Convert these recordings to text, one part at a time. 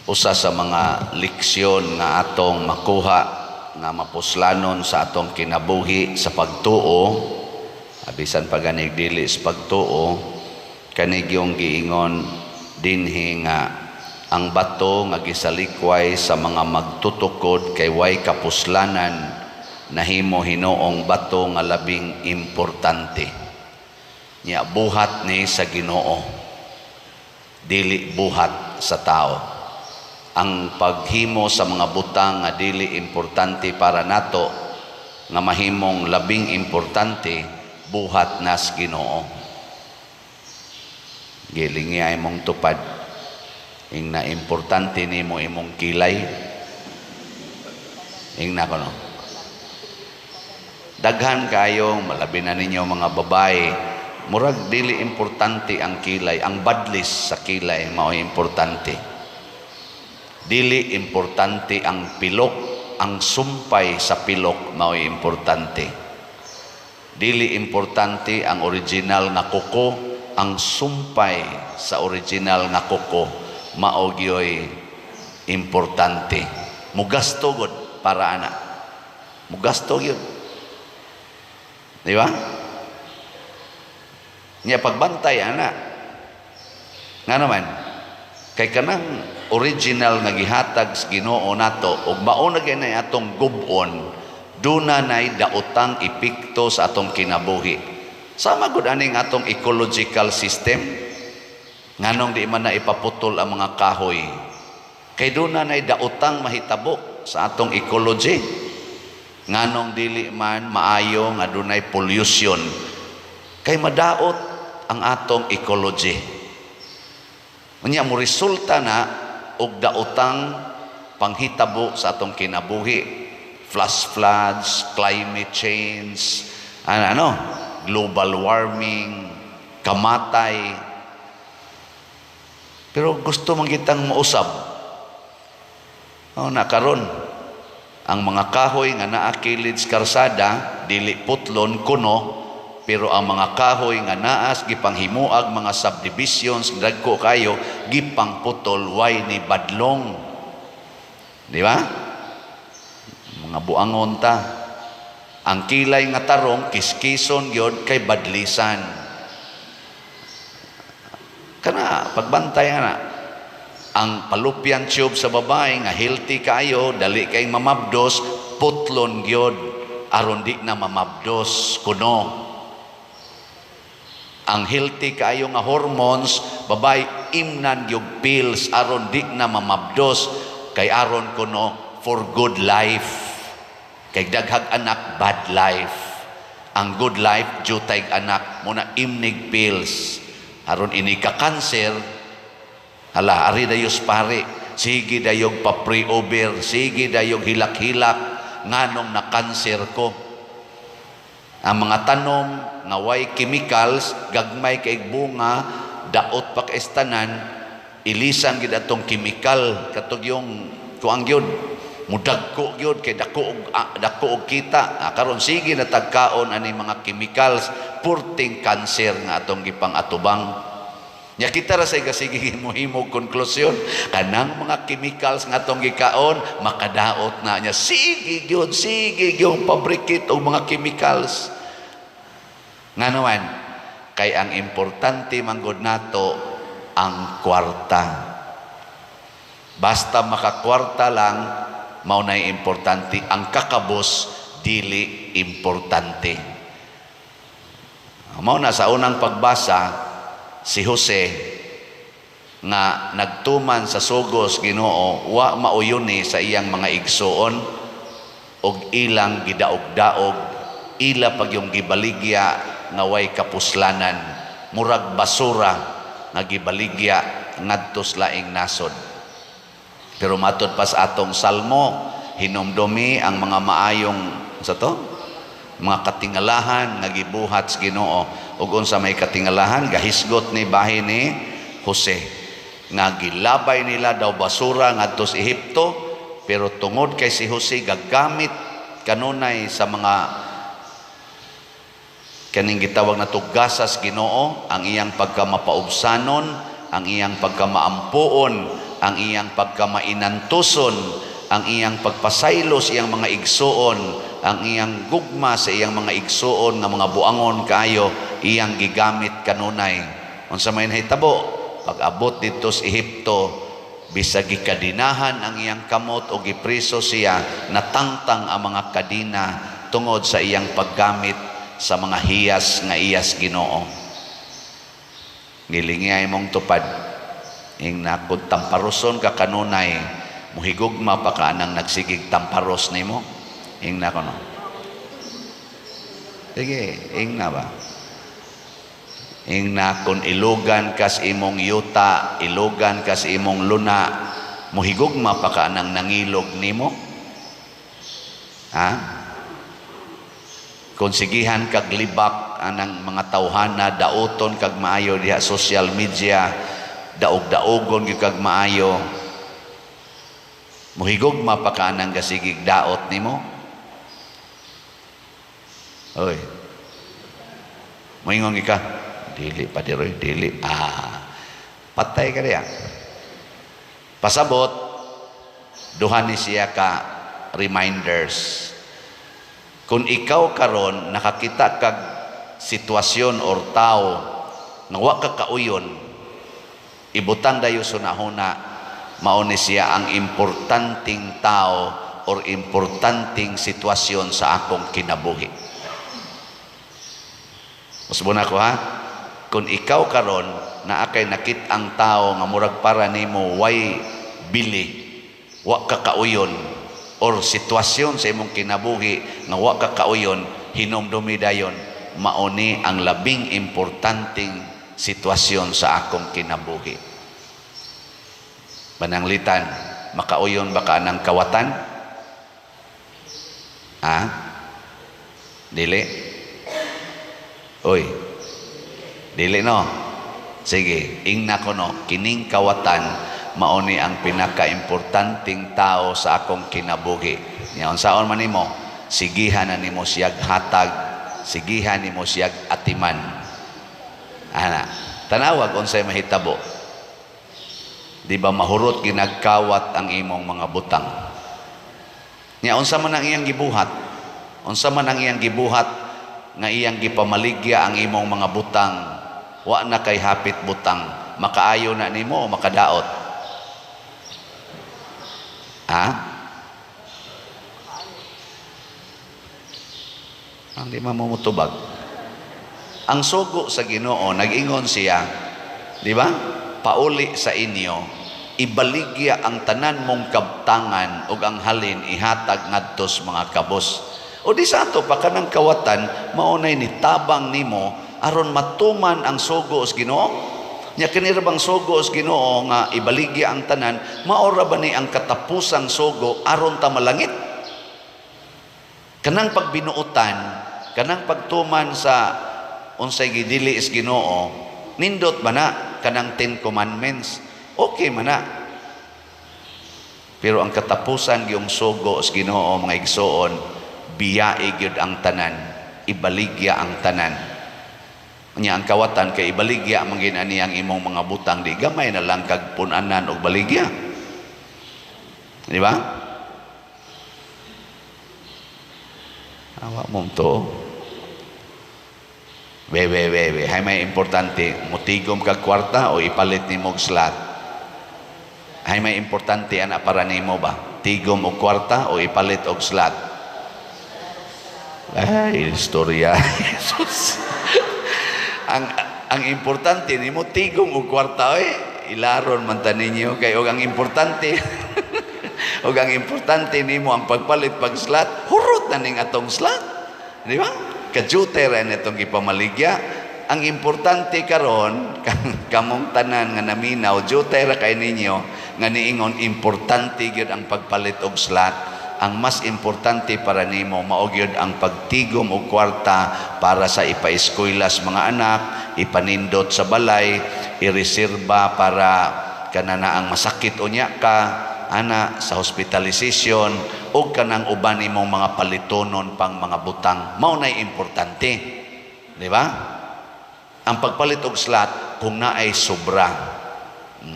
Usa sa mga leksyon nga atong makuha nga mapuslanon sa atong kinabuhi sa pagtuo, bisan pa ganig dili sa pagtuo, kanig yung giingon dinhi nga ang bato nga gisalikway sa mga magtutukod kay way kapuslanan, nahimo hinuong bato nga labing importante. Nya buhat ni sa Ginoo, dili buhat sa tao. Ang paghimo sa mga butang nga dili importante para nato nga mahimong labing importante, buhat nas Ginoo. Gilingi ay mong tupad ing na importante nimo imong kilay. Ing na kono daghan kayo, malabi na ninyo mga babae, murag dili importante ang kilay, ang badlis sa kilay mao importante. Dili importante ang pilok, ang sumpay sa pilok mao importante. Dili importante ang original nga kuko, ang sumpay sa original nga kuko mao gyoy importante. Mugasto gud para ana, mugasto gyud, di ba? Nya pagbantay ana, nga naman kay kanang original nga gihatag sa Ginoo nato ug mao na gyud atong gub-on, duna nay daotang epekto sa atong kinabuhi. Sama gud aning atong ecological system. Nganong di man na ipaputol ang mga kahoy? Kay duna nay daotang mahitabo sa atong ecology. Nganong dili man maayo nga dunay pollution? Kay madaot ang atong ecology. Unya mo resulta na og daotang panghitabo sa atong kinabuhi. Flash floods, climate change, ano, ano, global warming, kamatay. Pero gusto man kitang mausab. Oh, nakaron ang mga kahoy nga naa kilid sa karsada dili putlon kuno, pero ang mga kahoy nga naas gipanghimuag mga subdivisions, dagko kayo gipangputol, way ni badlong, di ba? Mga buangon ta. Ang kilay nga tarong kiskison gyud kay badlisan. Kana pagbantay ana, ang fallopian tube sa babae nga healthy kayo, dali kay mamabdos, putlon gyud aron di na mamabdos kuno. Ang healthy kaayo nga hormones, babae, imnan gyud pills aron di na mamabdos, kay aron kuno for good life. Kay daghag anak, bad life. Ang good life, jutay anak muna, imnig pills aron ini ka cancer. Hala, ari dayos pare, sige dayog pa pray over, sige dayog hilak-hilak, nganong na cancer ko. Ang mga tanom nga way chemicals, gagmay kay bunga, daot pa kaestanan, ilisan gid atong chemical, katog yung kuang gyud, mudagko gyud kay dako og kita. Ah, karon sige na tagkaon ani mga chemicals, purting cancer nga atong gipang atubang. Nya kita ra say sige himo konklusyon, kanang mga chemicals nga atong gikaon makadaot na niya. Sige gyud, sige gyud fabricate og mga chemicals. Ngano man kay ang importante manggod nato ang kwarta. Basta makakwarta lang, mao nay importante. Ang kakabos dili importante. Mao na sa unang pagbasa, si Jose nga nagtuman sa sugos Ginoo, wa mauyuni sa iyang mga igsuon og ilang gidaog-daog, ila pag yung gibaligya nga way kapuslanan, murag basura nga gibaligya ngadto sa laing nasod. Pero matod pa sa atong salmo, hinumdumi ang mga maayong sa to mga katingalahan nga gibuhat sa Ginoo. Ug unsa may katingalahan gahisgot ni bahin ni Jose nga gilabay nila daw basura ngadto sa Ehipto, pero tungod kay si Jose gagamit kanunay sa mga kaning gitawag na tugasas Ginoo, ang iyang pagkamapaubsanon, ang iyang pagkamaampuon. ang iyang pagkamainantuson, ang iyang pagpasaylo sa iyang mga igsuon, ang iyang gugma sa iyang mga igsuon nga mga buangon kaayo, iyang gigamit kanunay. Unsa may nahitabo pag-abot didto sa Ehipto, bisag gikadinahan ang iyang kamot o gipriso siya, natangtang ang mga kadina tungod sa iyang paggamit sa mga hiyas nga iyas Ginoo. Gilingi mong tupad. Ingna, kung tamparoson ka kanunay, muhigugma pa ka anang nagsigig tamparos nimo? Ingna ko, no. Sige, ingna ba? Ingna, kung ilugan kas imong yuta, ilugan kas imong luna, muhigugma pa ka anang nangilog nimo? Ha? Kung sigihan kag libak anang mga tawhana, dauton kag maayo diha social media, daog-daogon gyud kag maayo, muhigugma pa ka anang gasigig daot nimo? Oy. Moingon ka, dili pa diroy, dili. Ah, patay ka diya. Pasabot, duha ni siya ka reminders. Kung ikaw karon nakakita kag sitwasyon or tao nga wa ka kauyon, ibutang dayo sunahuna, mao ni siya ang importanteng tao or importanteng sitwasyon sa akong kinabuhi. Usbon ako, ha? Kung ikaw karon naa kay nakit-ang tao nga murag para nimo way bili, wa ka kauyon, or sitwasyon sa imong kinabuhi nga wa ka kauyon, hinumdumi dayon, mao ni ang labing importanteng sitwasyon sa akong kinabuhi. Pananglitan, makauyon ba ka anang kawatan? Ha? Dili? Oy. Dili, no? Sige, ingna ko, no, kining kawatan mao ni ang pinaka-importanteng tao sa akong kinabuhi. Nya unsaon man nimo? Sigihan na nimo siyag hatag, sigihan nimo siyag atiman. Ana, tanawag unsay mahitabo. Di ba mahurot ginagkawat ang imong mga butang? Nya unsa man ang iyang gibuhat? Unsa man ang iyang gibuhat nga iyang gipamaligya ang imong mga butang? Wa na kay hapit butang. Makaayo na nimo o makadaot? Ha? Ang di mamumutubag. Ang sugo sa Ginoo, nag-ingon siya, di ba? Pauli sa inyo, ibaligya ang tanan mong kabtangan ug ang halin ihatag ngadto sa mga kabos. O di sa ato pa kanang kawatan, maunay ni tabang nimo aron matuman ang sugo sa Ginoo. Nya kini ra bang sugo sa Ginoo nga ibaligya ang tanan, mao ra ba ni ang katapusang sugo aron ta malangit? Kanang pagbinuotan, kanang pagtuman sa unsay gidili is Ginoo, nindot ba na kanang 10 Commandments? Okay man na. Pero ang katapusan yung sugo sa Ginoo, mga igsoon, biyai gyud ang tanan, ibaligya ang tanan. Nya ang kawatan kay ibaligya man gid ani ang imong mga butang, di gamay na lang kag pun-anan og baligya. Di ba? Awa mong to. Be, be, be, be. Hay may importante, mutigom kag kwarta o ipalit nimo og slot? Hay may importante ana para nimo ba? Tigom og kwarta o ipalit og slot? Ay, istorya. Jesus. Ang importante nimo tigom og kwarta, oy. Ilaron man ta ninyo kay og ang importante og ang importante nimo ang pagpalit pag slot, hurot na ning atong slot. Di ba? Kajuter ra nitong gipamaligya. Ang importante karon kamong tanan nga naminaw, jutay ra kay ninyo nga niingon importante gyud ang pagpalit og slot. Ang mas importante para nimo mao gyud ang pagtigom og kwarta para sa ipaeskuylas mga anak, ipanindot sa balay, ireserba para kanana ang masakit unya ka ana sa hospitalization og kanang uban nimong mga palitonon pang mga butang. Mao nay importante, di ba? Ang pagpalit og slot kung naay sobra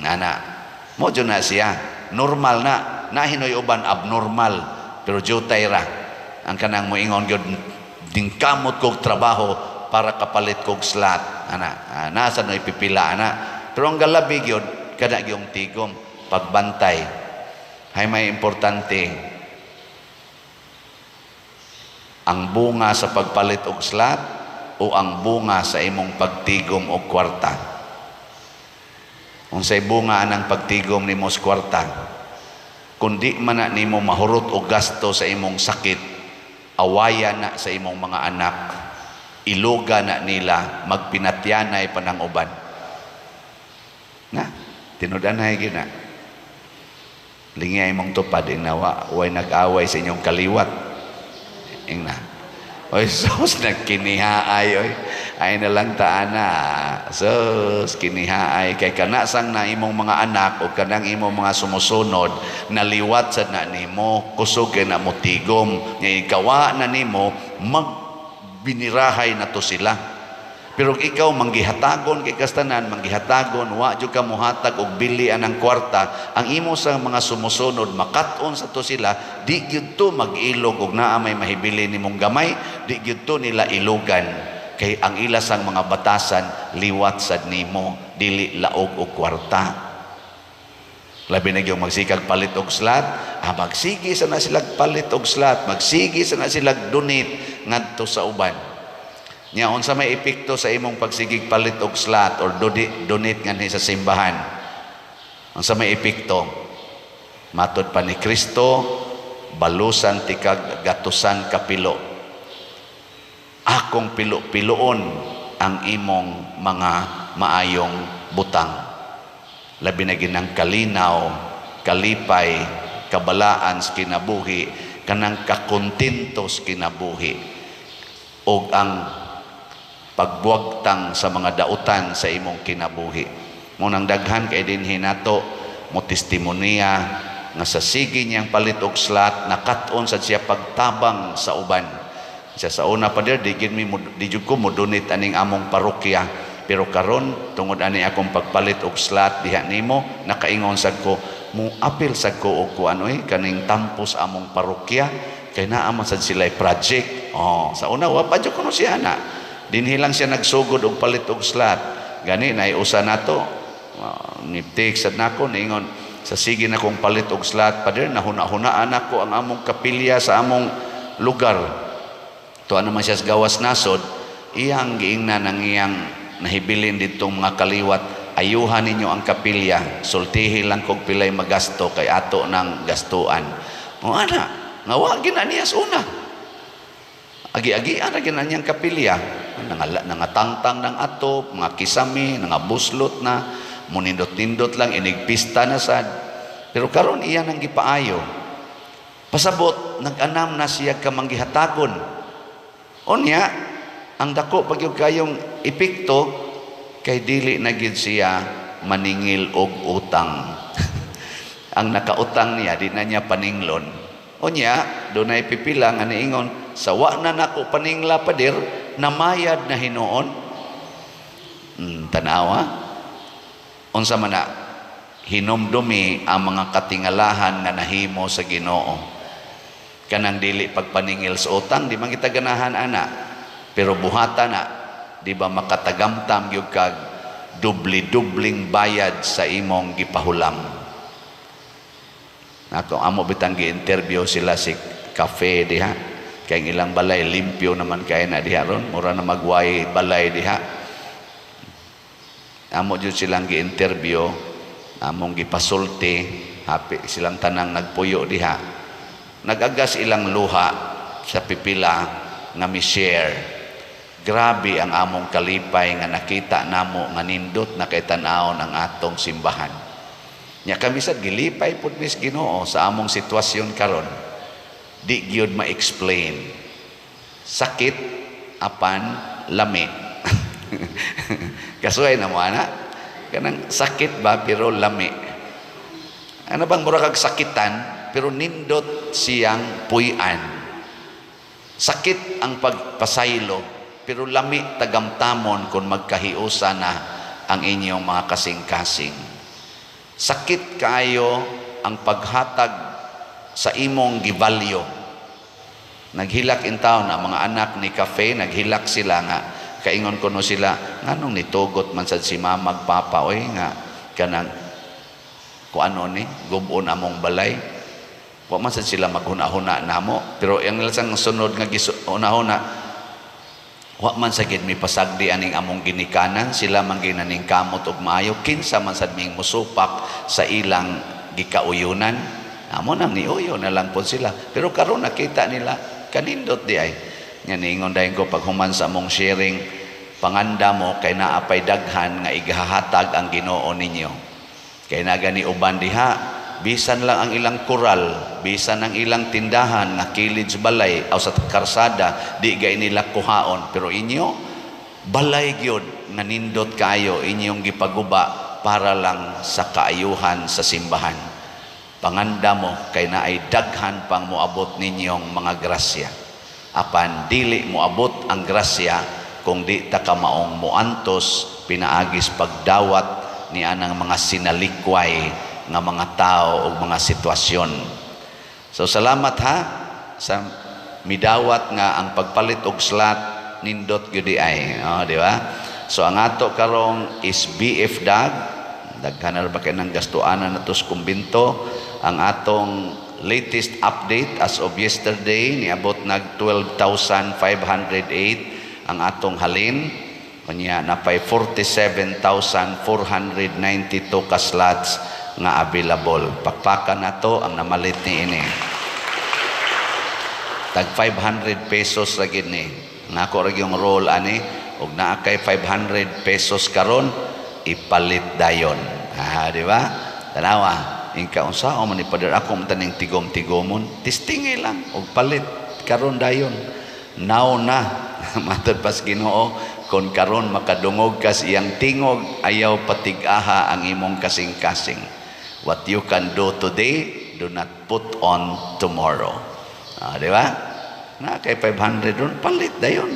ana. Mo jud na siya. Normal na. Nahinoy uban abnormal, pero jutay ra. Ang kanang moingon gyud, "Ningkamot kog trabaho para kapalit kog slot." Ana, ah, nasa no ipipila ana. Pero ang galabi gyud kada gyung tigom pagbantay. Hay may importante ang bunga sa pagpalit og slot o ang bunga sa imong pagtigom og kwarta? Unsay bunga anang pagtigom nimo sa kwarta? Kundi man na nimo mahurot og gasto sa imong sakit, awaya na sa imong mga anak, iluga na nila, magpinatyanay pa ng uban. Na, tinud-anay gyud na. Lingi imong tupad, ingnawa, way nag-away sa inyong kaliwat. Ingna. Oy, sus, nagkinihaay, oy. Ay na lang taana. Sus, kinihaay. Kay kanasang na imong mga anak o kanang imong mga sumusunod, naliwat sa na nimo, kusog kay na mo tigom. Nga ikawa na nimo, magbinirahay na to sila. Pero ikaw manggihatagon kay kastanan, manggihatagon, wa jud ka mohatag og bili anang kwarta, ang imo sa mga sumusunod makat-on sa to sila, di gyud to mag-ilog og naa may mahibili nimong gamay, di gyud to nila ilugan kay ang ila sang mga batasan liwat sad nimo, dili laog og kwarta. Labi na gyud magsikag palit og slot, ah, magsige sa na sila palit og slot, magsige sa na sila donate ngadto sa uban. Nya unsa may epekto sa imong pagsigig palit og slot or donate nganhi sa simbahan? Unsa may epekto? Matod pa ni Kristo, balusan tikag gatusan kapilo. Akong pilo-piloon ang imong mga maayong butang. Labi na ginang kalinaw, kalipay, kabalaan sa kinabuhi, kanang kakontento sa kinabuhi, og ang pagbuwagtang sa mga dautan sa imong kinabuhi. Munang daghan kay dinhi nato mo testimonya nga sa sige niyang palit og slot, nakat-on sad siya pagtabang sa uban. Siya sa una pa dir, di gid mi di jud ko mo donate aning among parokya. Pero karon tungod ani akong pagpalit og slot diha nimo, nakaingon sad ko, mo apil sad ko og kuan oy, kaning tampos among parokya kay naa man sad sila project. Oh, sa una wa pa jud kuno siya na. Dinhi lang siya nagsugod og palit og slot. Gani naiusa nato. Ni-text sad nako, niingon sa sige na kong palit og slot, "Pader, nahuna-hunaan ako ang among kapilya sa among lugar." Tuwa naman siya sa gawas nasod, iyang giingnan ang iyang nahibilin ditong mga kaliwat, "Ayuhan ninyo ang kapilya, sultihi lang kog pilay magasto kay ato ng gastuan." O ana, nga wa gina niya sa una. Agi-agian ra gina niyang kapilya. Nangatangtang ng ato, mga kisame, nangabuslot na, munindot-nindot lang, inigpista na sad. Pero karon iya nang gipaayo. Pasabot, nag-anam na siya kamanggihatagon. Unya, ang dako pag yung kayong epekto, kay dili na gid siya maningil og utang. Ang nakautang niya, di na niya paninglon. Unya, dunay pipila nga niingon, "Sa wa na nako paningla, pader, namayad na hinuon." Tanawa. Unsa man na hinumdumi ang mga katingalahan nga nahimo sa Ginoo. Kanang dili pagpaningil sa utang, di man kita ganahan ana. Pero buhata na, di ba makatagamtam gyud kag dubli-dubling bayad sa imong gipahulam? Nato amo bitang gi-interview sila si cafe diha. Kay ang ilang balay limpyo naman kay na diha ron, mura na magway balay diha. Amo jud silang gi-interview, among gipasulti, happy silang tanang nagpuyo diha. Nagagas ilang luha sa pipila nga mi-share. "Grabe ang among kalipay nga nakita namo nga nindot na kay tan-awon ang atong simbahan." Nya kami sad gilipay pud mis Ginoo sa among sitwasyon karon. Di gyud ma-explain. Sakit apan lami. Kasuhay na mo ana. Kanang sakit ba pero lami. Ano bang mura kag sakitan pero nindot siyang puy-an. Sakit ang pagpasaylo pero lami tagamtamon kung magkahiusa na ang inyong mga kasing-kasing. Sakit kaayo ang paghatag sa imong givalue. Naghilak in town ang mga anak ni Cafe, naghilak sila nga kaingon kuno sila, nganong nitugot man sad si mama ug papa oy nga kanang kung ano ni gub-on among balay. Wa man sad sila maghuna-huna namo, pero ang lasang sunod nga gihuna-huna, wa man sa gid mi pasagdi aning among ginikanan, sila man ginaning kamot og maayo, kinsa man sad ming musupak sa ilang gikauyunan. Amo nang niuyo na lang pod sila, pero karon nakita nila kanindot di ay. Nga niingon dayon ko paghuman sa among sharing, panganda mo kay naa pay daghan nga igahatag ang Ginoo ninyo. Kay na gani uban diha, bisan lang ang ilang kural, bisan ang ilang tindahan nga kilid sa balay o sa karsada, di gay nila kuhaon, pero inyo balay gyud nga nindot kaayo inyong gipaguba para lang sa kaayuhan sa simbahan. Panganda mo kay naay daghan pang moabot ninyong mga grasya. Apan dili moabot ang grasya kung di ta kamaong moantos pinaagis pagdawat ni anang mga sinalikway nga mga tao o mga sitwasyon. So salamat ha sa midawat nga ang pagpalit og slot nindot gyud ay. Oh, di ba? So ang ato karong is BF Dag. Daghan na ba kay nang gastuanan nato sa kumbinto. Ang atong latest update as of yesterday, niabot nag 12,508 ang atong halin. Unya napay 47,492 ka slots nga available. Pakpakan nato ang namalit ni ini. Tag 500 pesos ra gid ni. Nako ra yung roll ani, og naa kay 500 pesos karon, ipalit dayon. Ah, di ba? Tanawa. Ingka unsa o man ni Pader, ako man taning tigom-tigomon. Tistingi lang og palit karon dayon. Now na matod pas Ginoo, kon karon makadungog kas iyang tingog, ayaw patig-aha ang imong kasing-kasing. What you can do today, do not put on tomorrow. Ah, di ba? Na kay 500 ron, palit dayon.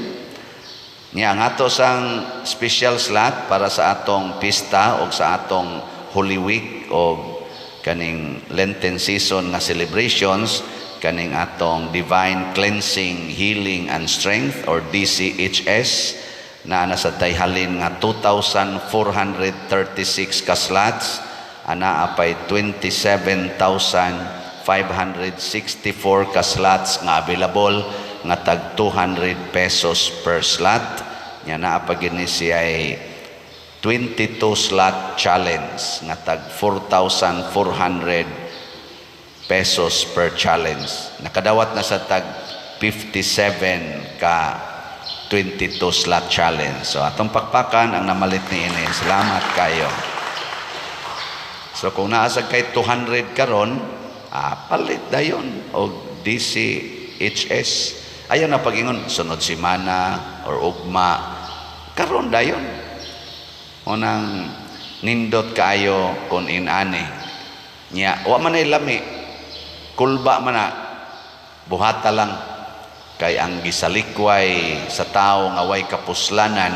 Nya ang ato sang special slot para sa atong pista o sa atong Holy Week o kaning Lenten season nga celebrations, kaning atong Divine Cleansing, Healing and Strength or DCHS, na nasa tayhalin nga 2,436 ka slots, ana apay 27,564 ka slots nga available nga tag 200 pesos per slot. Nya naa pa gini siya ay 22 slot challenge nga tag 4,400 pesos per challenge. Nakadawat na sa tag 57 ka 22 slot challenge. So atong pakpakan ang namalit ni ini. Salamat kayo. So kung naa sa kay 200 karon, palit dayon og DCHS. Ayaw na pagingon sunod simana or ugma, karon dayon. Unang nindot kaayo kon inani. Nya wa man ay lami. Kulba man na, buhata lang kay ang gisalikway sa tao nga way kapuslanan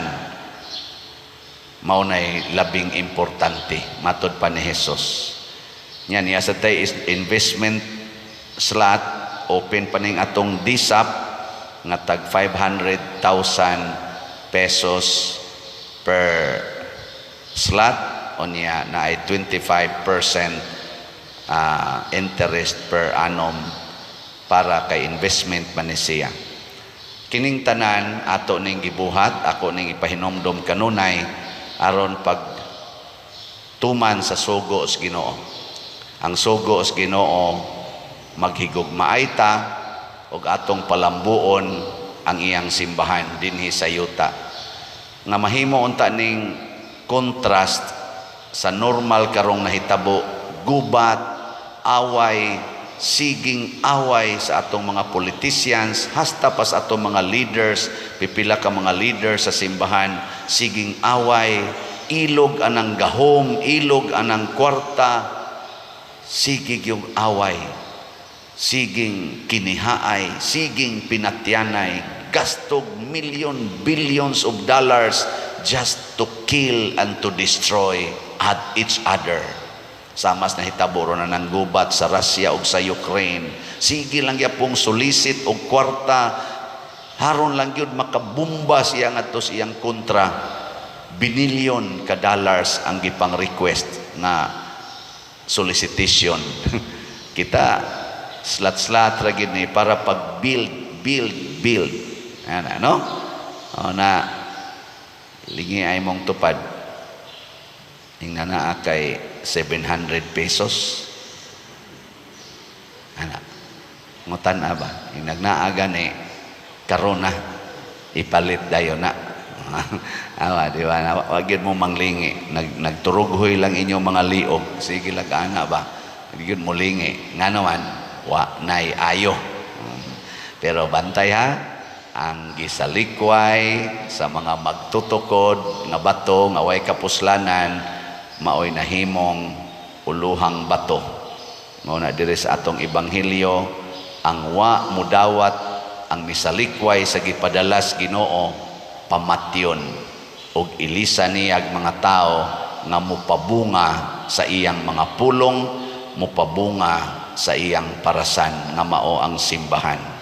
mao nay labing importante matod pa ni Jesus. Nya niya sa tay is investment slot, open pa ning atong DSAP nga tag 500,000 pesos per slot, unya na ay 25% interest per annum para kay investment man ni siya. Kining tanan ato ning gibuhat, ako ning ipahinomdom kanunay aron pag tuman sa sugo sa Ginoo. Ang sugo sa Ginoo, maghigugmaay ta ug atong palambuon ang iyang simbahan dinhi sa yuta. Nga mahimo unta ning contrast sa normal karong nahitabo, gubat, away, siging away sa atong mga politicians, hasta pa sa atong mga leaders, pipila ka mga leaders sa simbahan, siging away, ilog anang gahom, ilog anang kwarta, sigig yung away, siging kinihaay, siging pinatyanay, gastog million, billions of dollars just to kill and to destroy at each other. Samas nahitabo ron na nang gubat sa Russia ug sa Ukraine. Sige lang gyapong solicit og kwarta, haron lang gyud makabumba siya ngadto sa iyang kontra. Binilyon ka dollars ang gipang request nga solicitation. Kita slat-slat ra gid ni para pag build, build, build. Ana, no? O na lingi ay mong tupad. Ingna naa kay 700 pesos. Ana. Ngutan na ba? Ingnag naa gani karon na ipalit dayon na. Awa, di ba? Wag gyud mo manglingi. Nagturughoy lang inyo mga liog. Sige lang ana ba? Gyud mo lingi. Nga naman, wa nay ayo. Pero bantay ha, ang gisalikway sa mga magtutukod nga bato nga way kapuslanan maoy nahimong uluhang bato. Mao na diri sa atong ebanghelyo, ang wa mudawat ang misalikway sa gipadalas Ginoo, pamatyon og ilisa niyag mga tao nga mupabunga sa iyang mga pulong, mupabunga sa iyang parasan nga mao ang simbahan.